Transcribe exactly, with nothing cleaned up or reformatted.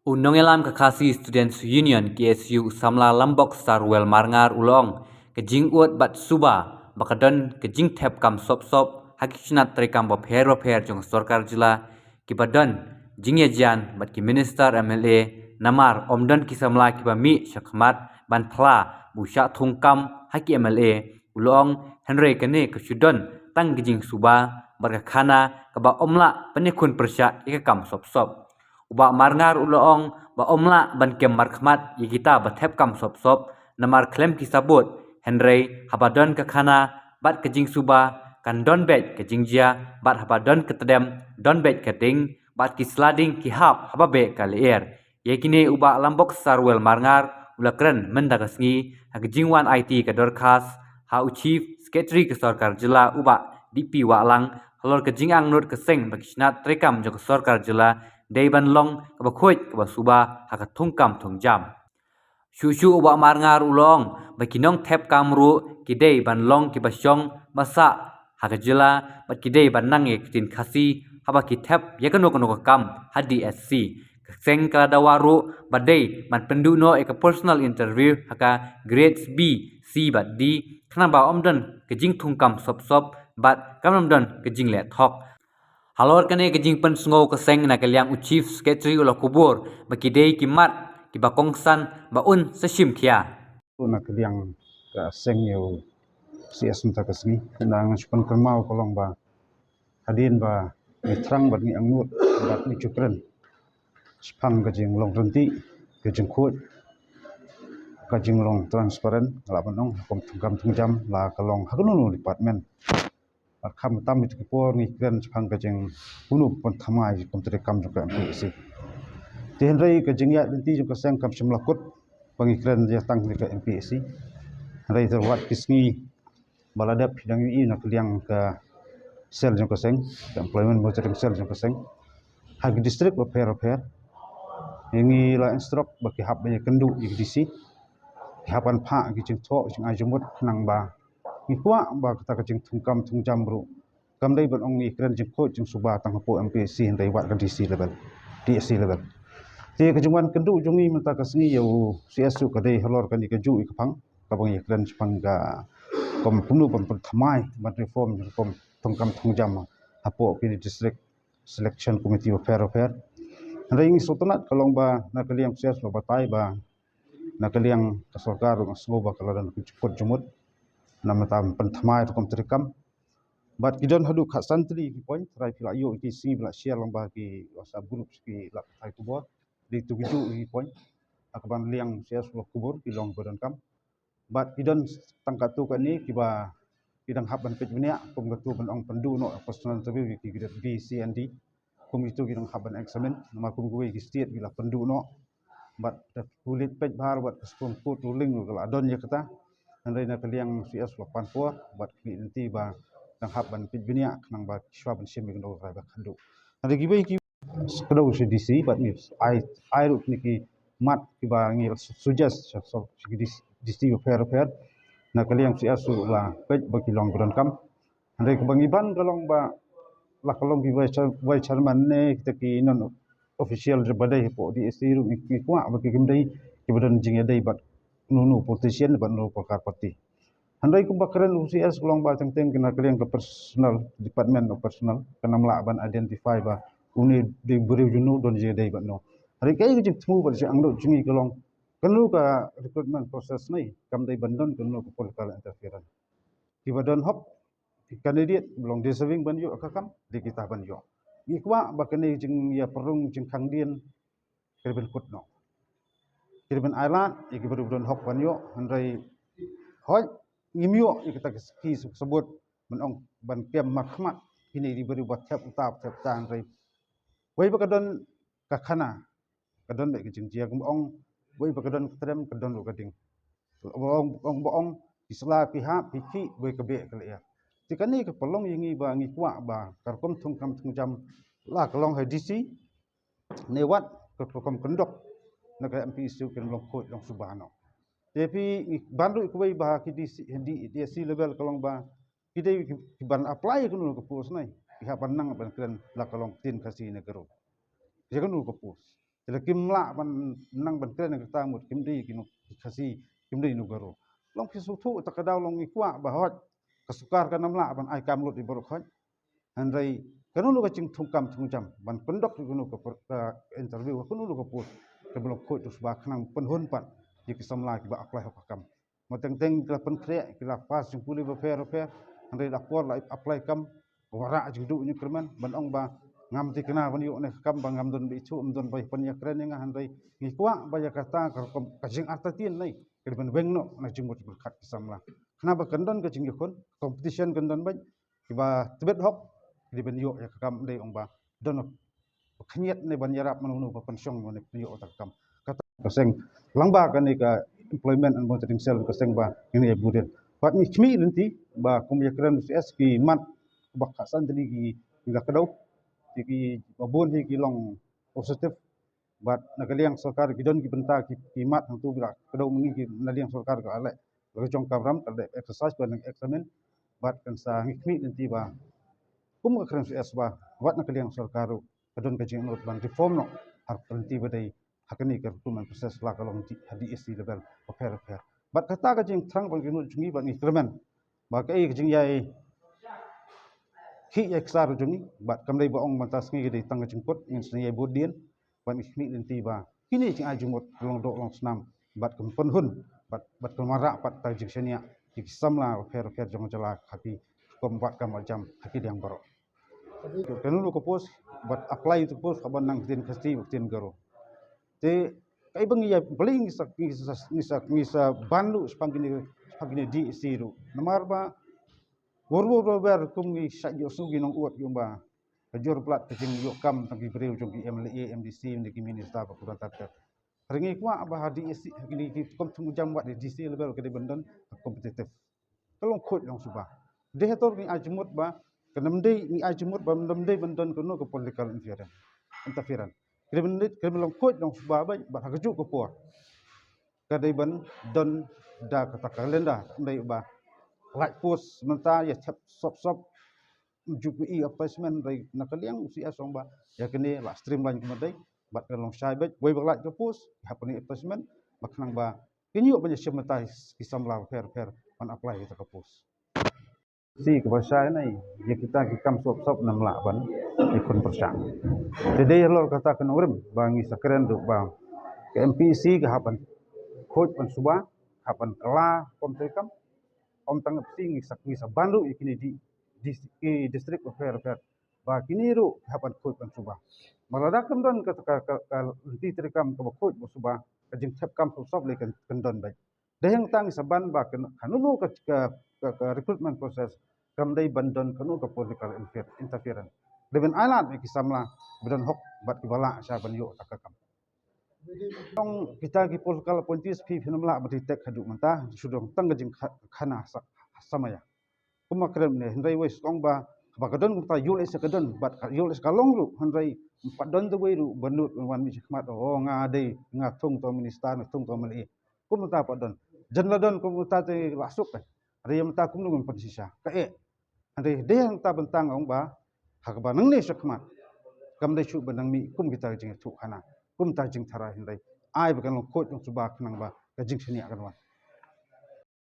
U nongïalam ka Khasi Students Union, K S U, u samla Lambok Sarwel Marngar u la ong, ka jingud bad suba ba ka don ka jingthep kam sop sop ha ki tnat treikam bapher bapher jong ka sorkar jylla, kiba don jingïajan bad ki minister, M L A, namar ym don ki samla kiba mih shakhmat ban phla ba u shah thung kam ha ki M L A, u la ong. Hynrei kane ka shu don tang ka jingsuba bad ka khana kaba ym lah ban ïakhun pyrshah ïa ka kam sop sop. U Bah Marngar u la ong ba ym lah ban kem markhmat ïa kita ba thep kam sop sop namar khlem ki sabut, hynrei haba don ka khana bad ka jingsuba, kan don beit ka jingjia, bad haba don ka tdem, don beit ka ding, bad ki sla ding ki hap haba beh ka lyer. Ïa kine u Bah Lambok Sarwel Marngar u la kren mynta ka sngi ha ka jingwan aiti ka dorkhas ha u Chief Secretary ka sorkar jylla, u Bah D P Wahlang, halor ka jingangnud ka seng ba ki tnat treikam jong ka sorkar jylla dei ban long kaba khuid kaba suba ha ka thung kam thung jam. Shuh shuh u Bah Marngar u la ong ba ki nongthep kam ruh ki dei ban long kiba shong ba sah ha ka jylla bad ki dei ban nang ïa ka ktien Khasi haba ki thep ïa kano kano ka kam ha D S C. Ka seng ka la dawa ruh ba dei ban pynduh noh ïa ka personal interview ha ka grades B, C bad D, khnang ba ym don ka jingthung kam sop sop bad kam don ka jingleh thok. Halor kane ka jingpynsngew ka seng, na ka liang u Chief Secretary u la kubur ba ki dei ki mat kiba kongsan ba un sa shim khia. Na ka liang ka seng ïa u C S mynta ka sngi, na nga shu pynkynmaw ka long ba hadien ba ngi thrang bad ngi angnud bad ngi ju kren shaphang ka jinglong ryntih, ka jingkhuid, ka jinglong transparent, la ban ong, ha ka thung kam thung jam, la ka long ha kano kano department. Bad kham tam ïa ki por ngi kren shaphang ka jing kumno ban thymmai kum treikam jong ka M P S C. Te hynrei ka jingïaid lynti jong ka seng kam shym la kut ba ngi kren ïa tang ïa ka M P S C. Hynrei te wat ki sngi ba la dep, phi dang ïohi na ka liang ka cell jong ka seng, ka employment monitoring cell jong ka seng, ha ki district bapher bapher, ngi la instruct ba ki hap ban ïakynduh ïa ki D C, ki hap ban phah ki jingthoh jingai jingmut, khnang ba ngi kwah ba kata ka jingthung kam thung jam ruh kam dei ban ong ngi kren jingkhuid jingsuba tang hapoh M P S C, hynrei wat ka D C level, D S C level. Te ka jingwan kynduh jong ngi mynta ka sngi ïa u C S ruh ka dei halor kane kajuh ïa ka phang kaba ngi kren shaphang ka kum kumno ban pynthymmai, ban reform kum thung kam thung jam hapoh kine district selection committee bapher bapher. Hynrei ngi sngewtynnat ka long ba na ka liang C S la batai ba na ka liang ka sorkar ruh nga sngew ba ka la don ka jingkhuid jingmut namar ban pynthymmai rukom treikam. Bad ki don haduh khatsan tylli ki point, trai phi la ïoh ïa ki sngi ba la share lang ba ki WhatsApp group ki la pathai khubor. Dei tu ki juh ki point ha kaban liang C S la kubur ki long ba donkam. Bad ki don tang katto katne kiba ki dang hap ban peit bniah, kum katto ban ong pynduh noh personal interview ïa ki grade B, C and D. Kum ito ki dang hap ban examine, namar kum kiwei ki state ki la pynduh noh. Bad da pule peit bha bad ka Supreme Court ruling ruh ka la don ïa kata. Hynrei na ka liang C S la pan por bad ki lynti ba dang hap ban peit bniah khnang ba ki shuwa ban shim ïa kano ka rai ba khanduh. Hynrei kiwei ki kdew sha D C bad ngi ai, ai ruh kine ki mat kiba ngi suggest sha, sha ki D C, D C bapher bapher. Na ka liang C S ruh la peit ba ki long ba donkam. Hynrei kaba ngi ban ka long ba la ka long ki vice chair-, vice chairman ne kita ki non official ba dei hapoh D S C ruh ngi, ngi kwah ba ki kim dei kiba don jingïadei bad uno uno politician bad uno party. Hynrei kumba kren u C S ka long ba teng teng kane ka liang ka personal, department of personal, kan ym lah ban identify ba une dei briew jong no, don jingïadei bad no. Hynrei kaei ka jingthmu bad jingangnud jong ngi ka long, kano ka recruitment process ne kam dei ban don kano ka political interference. Kiba don hok, ki candidate ba long deserving ban ïoh ka kam, dei kita ban ïoh. Ngi kwah ba kane jingïapyrshang jingkhang dien ka dei ban kut noh. Ka dei ban ailad ïa kiba don hok ban ïoh, hynrei hooid ngim ïoh ïa kita ki, ki sabut ban ong ban kem markhmat, kine dei briew ba thep uta, thep uta, hynrei wei ba ka don ka khana, ka don beit ka jingjia, kumba ong, wei ba ka don ka trem ka don ruh ka ding. Ba ong, ong, ba ong ki sla ki hap, ki khih, wei ka beh ka lyer. Te kane ka pynlong ïa ngi ba ngi kwah ba ka rukom thung kam thung jam la ka long ha D C ne wat ka rukom kyndok na ka M P S C kan long khuid long suba noh. Te phi ngi ban ruh kiwei ba ha ki D C, D, D S C level ka long ba ki dei ki, ki ban apply ïa kano ka post ne, ki hap ban nang ban kren la ka long ktien Khasi ne ka ruh. Ïa kano ka post. Te la kim lah ban nang ban kren kata mut kim dei ki nong Khasi, kim dei nong Garo. Long ki sngewthuh ta ka daw long ngi kwah ba hoi ka sorkar kan ym lah ban ai kam lut ïa baroh khoit. Hynrei kano kano ka jingthung kam thung jam ban conduct ïa kano ka per-, ka interview, kano kano ka post, ka ba long khoit tu sba khnang pynhun pat ïa ki samla kiba apply hok ka kam. Ma teng teng ki la pynkhreh, ki la pass jingpule bapher bapher, hynrei la por la apply kam, ka wanrah jingduh ïa u kyrmen ban ong ba ngam thikna ban ïoh ne ka kam ba ngam don ba ithuh, ym don ba pynïakren ïa nga, hynrei ngi kwah ba ïa kata ka rukom ka jingartatien ne ka dei ban weng noh na jingmut jingpyrkhat ki samla. Khnang ba kan don ka jingïakhun, competition kan don bad kiba tbit hok ki dei ban ïoh ïa ka kam, ym dei ong ba don khyndiat ne ban ïarap mano mano ba pynshong mano ban ïoh ïa ka kam. Kata ka seng lyngba kane ka Employment and Monitoring Cell ka seng ba ngin ïa bud ïa. Bad ngi khmih lynti ba kum ïakren C S ki mat ba khatsan tylli ki, ki la kdew, ki, kiba bun hi ki long positive. Bad na ka liang sorkar ki don ki bynta ki, ki mat hangtu ba la kdew mynne ki na liang sorkar ka leh, la ka jong kamram ka leh exercise ba nang examine. Bad kan sa ngi khmih lynti ba kum ka kren C S ba wat na ka liang sorkar ruh ka don ka jingangnud ban reform noh ha ka lynti ba dei ha kane ka recruitment process la ka long ha D S C level bapher bapher. Bad kata ka jingthrang ban kynnoh jong ngi bad ngi kyrmen ba kaei ka jingïai khih ïai ksar jong ngi bad kam dei ba ong mynta sngi ka dei tang ka jingkut, ngin sa ïai bud dien. Bad ngi khmih lynti ba kine jingai jingmut ka long doh long snam bad kan pynhun bad, bad kan wanrah pat ta jingshaniah ïa ki samla bapher bapher jong ka jylla ha ki rukom wad kam wad jam ha ki liang baroh. Kano kano ka post bad apply ïa ka post kaba nang ktien Khasi bad ktien Garo. Te kaei ba ngi ïa, balei ngi sa, ngi sa, ngi sa, ngi sa ban ruh shaphang kine, shaphang kine D S C ruh. Namar ba War war war war kum ngi shait ïohsngew ki nong ud ki ong ba ka jur palat ka jingïoh kam tang ki briew jong ki M L A, M D C ne ki minister ba khublei tat tat. Hynrei ngi kwah ba ha D S C, ha kine ki rukom thung jam wat D C level ka dei ban don competitive. Ka long khuid long suba. Dei hato ngi ai jingmut ba kan ym dei, ngi ai jingmut ba kan ym dei ban don kano ka political interference, interference. Ka dei ban dei, ka dei ban long khuid long suba ba, ba ha kajuh ka por ka dei ban don da kata ka calendar, ym dei ba lait post mynta ïa thep sop sop, ym ju poi advertisement, hynrei na ka liang u C S ong ba ïa kane la streamline kumba dei, bad ka long shai beit, wei ba lait ka post hap poi advertisement, ba khnang ba kin ïoh ban ïashim bynta ki samla bapher bapher ban apply ïa kata ka post. Shi kaba shai nai, ïa kita ki kam sop sop ym lah ban ïakhun pyrshang. Te dei halor kata ka nongrim ba ngi sa kren ruh ba ka M P E C ka hap ban khuid ban suba, hap ban kylla kum te kam. Ym tang M P E C, ngi sa, ngi sa ban ruh ïa kine di, di, ki district bapher bapher ba kine ruh hap ban khuid ban suba. Mar lada kam don ka, ka, ka, ka lynti treikam kaba khuid ban suba, ka jingthep kam sop sop lei kan, kan don beit. Dei hangta ngi sa ban ba kano kano ka, ka, ka, ka recruitment process kam dei ban don kano ka political inter-, interference. Dei ban ai lad ïa ki samla ba don hok bad kiba lah sha ban ïoh ta ka kam. Tang kita ki political appointees phi, phin ym lah ban detect haduh mynta, shu don tang ka jingkha-, khana sa-, samaya. Kumba kren ne, hynrei wei sdang ba, ba ka don kumta ïoh lehse ka don, bad ka ïoh lehse ka long ruh, hynrei ym pat don te wei ruh ba nud ban wan mih shakhmat, oh nga dei, nga thung to minister, nga thung to M L A. Kumta pat don. Jan la don kumta te la suk eh. Hynrei mynta kumno ngan pynshisha. Kaei. Hynrei dei hangta bynta nga ong ba ha kaba nangne shakhmat kam dei shuh ba nang mih kum kita ka jingïathuhkhana, kum kita ka jingtharai, hynrei ai ba kan long khuid long suba khnang ba ka jingshaniah kan wan.